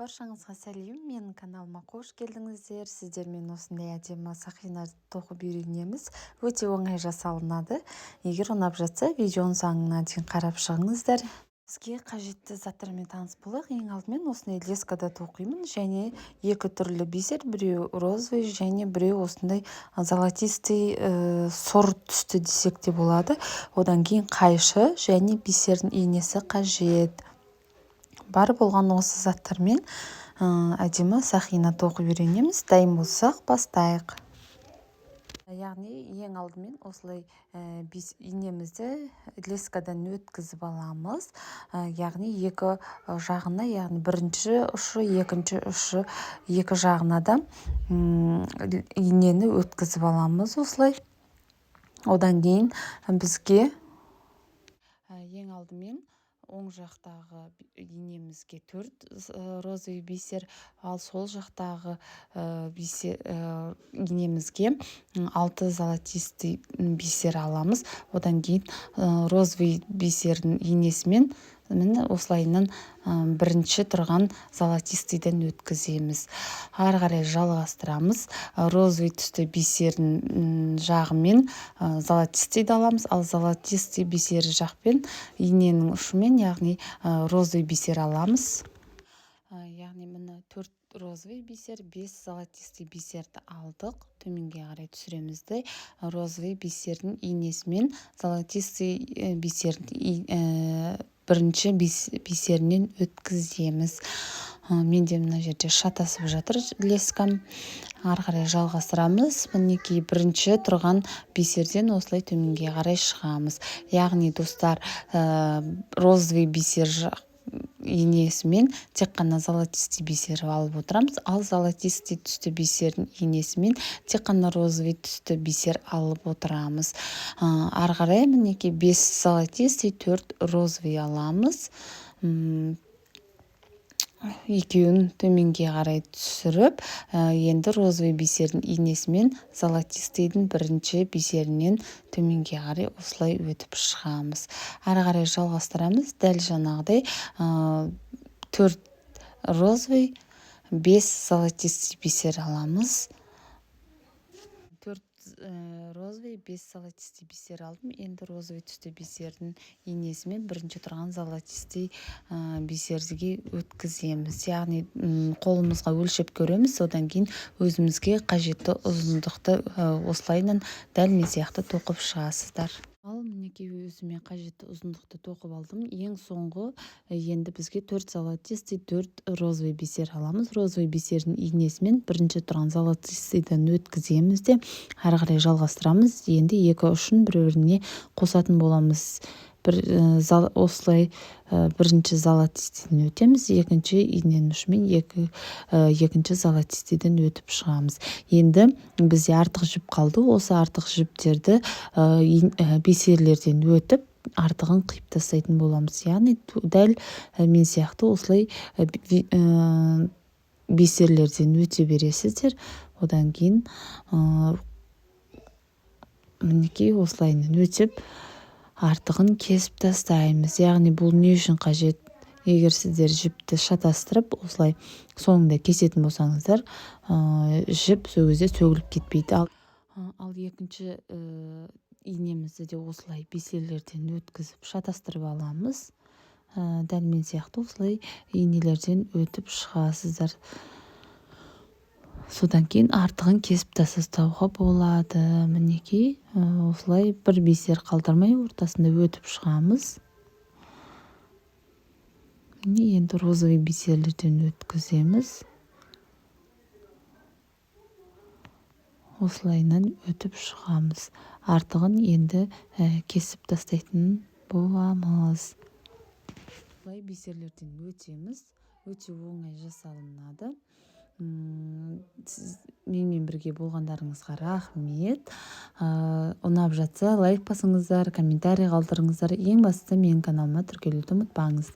Баршаңызға сәлем! Менің каналыма қош келдіңіздер! Сіздермен осындай әдемі сақина тоқып үйренеміз. Өте оңай жасалынады. Егер ұнап жатса, видеоның соңына дейін қарап шығыңыздар. Бізге қажетті заттармен таныс болайық. Ең алдымен осындай лескада тоқимын және екі түрлі бисер: біреу розовый және біреу осындай золотистый, сұр түсті десек те болады. Одан кейін қайшы және бисердің инесі қажет. Бар болған осы заттармен әдемі сақина тоқып үйренеміз. Дайын болсақ, бастайық. Яғни ең алдымен осылай инемізді лескадан өткізіп аламыз, яғни екі жағына, яғни бірінші ұшы, екінші ұшы, екі жағына да инені өткізіп аламыз осылай. Одан кейін бізге ең алдымен оң жақтағы инемізге төрт розовый бисер, ал сол жақтағы бисер инемізге алты золотистый бисер аламыз. Одан кейін розовый бисердің инесімен, міне, осылайынан бірінші тұрған золотистыйдан өткіземіз. Ары қарай жалғастырамыз. Розовый түсті бисердің жағымен золотистыйды аламыз, ал золотистый бисер жақпен, иненің ұшымен, яғни розовый бисер аламыз. Яғни міне, төрт розовый бисер, бес золотистый бисерді алдық. Төменге қарай түсіреміз де, розовый бисердің инесімен золотистый бисердің бірінші бисерінен өткіземіз. Менде мына жерде шатасып жатыр лескам. Ары қарай жалғастырамыз. Мінекей, бірінші тұрған бисерден осылай төменге қарай шығамыз. Яғни, достар, розовый бисер инесімен тек қана золотистый бисер алып отырамыз, ал золотистый түсті бисердің инесімен тек қана розовый түсті бисер алып отырамыз. Ары қарай, мінекей, бес золотистый, төрт розовый аламыз. Екеуін төменге қарай түсіріп, енді розовый бисердің инесімен золотистыйдың бірінші бисерінен төменге қарай осылай өтіп шығамыз. Ары қарай жалғастырамыз. Дәл жаңағыдай төрт розовый, бес золотистый бисер аламыз. Төрт розовый, бес золотистый бисер алдым. Енді розовый түсті бисердің инесімен бірінші тұрған золотистый бисерге өткіземіз. Яғни қолымызға өлшеп көреміз, содан кейін өзімізге қажетті ұзындықты осылайынан дәл мен сияқты тоқып шығасыздар. Ал мінекей, өзіме қажетті ұзындықты тоқып алдым. Ең соңғы енді бізге төрт золотистый, төрт розовый бисер аламыз. Розовый бисердің инесімен бірінші тұрған золотистыйдан өткіземіз де, ары қарай жалғастырамыз. Енді екі ұшын бір біріне қосатын боламыз. Бір осылай бірінші золотистыйден өтеміз, екінші иненің ұшымен екінші золотистыйден өтіп шығамыз. Енді бізде артық жіп қалды. Осы артық жіптерді бисерлерден өтіп, артығын қиып тастайтын боламыз. Яғни дәл мен сияқты осылай бисерлерден өте бересіздер. Одан кейін, мінекей, осылайынан өтіп, артығын кесіп тастаймыз. Яғни бұл не үшін қажет? Егер сіздер жіпті шатастырып, осылай соңында кесетін болсаңыздар, жіп сол кезде сөгіліп кетпейді. Ал екінші инемізді де осылай бисерлерден өткізіп, шатастырып аламыз. Дәл мен сияқты осылай инелерден өтіп шығасыздар. Содан кейін артығын кесіп тастауға болады. Мінекей, осылай бір бисер қалдырмай, ортасында өтіп шығамыз. Міне, енді розовый бисерлерден өткіземіз. Осылайынан өтіп шығамыз. Артығын енді кесіп тастайтын боламыз. Осылай бисерлерден өтеміз. Өте оңай жасалынады. Сіз менімен бірге болғандарыңызға рахмет. Ұнап жатса, лайк басыңыздар, комментарий қалдырыңыздар. Ең бастысы, менің каналыма тіркелуді ұмытпаңыз.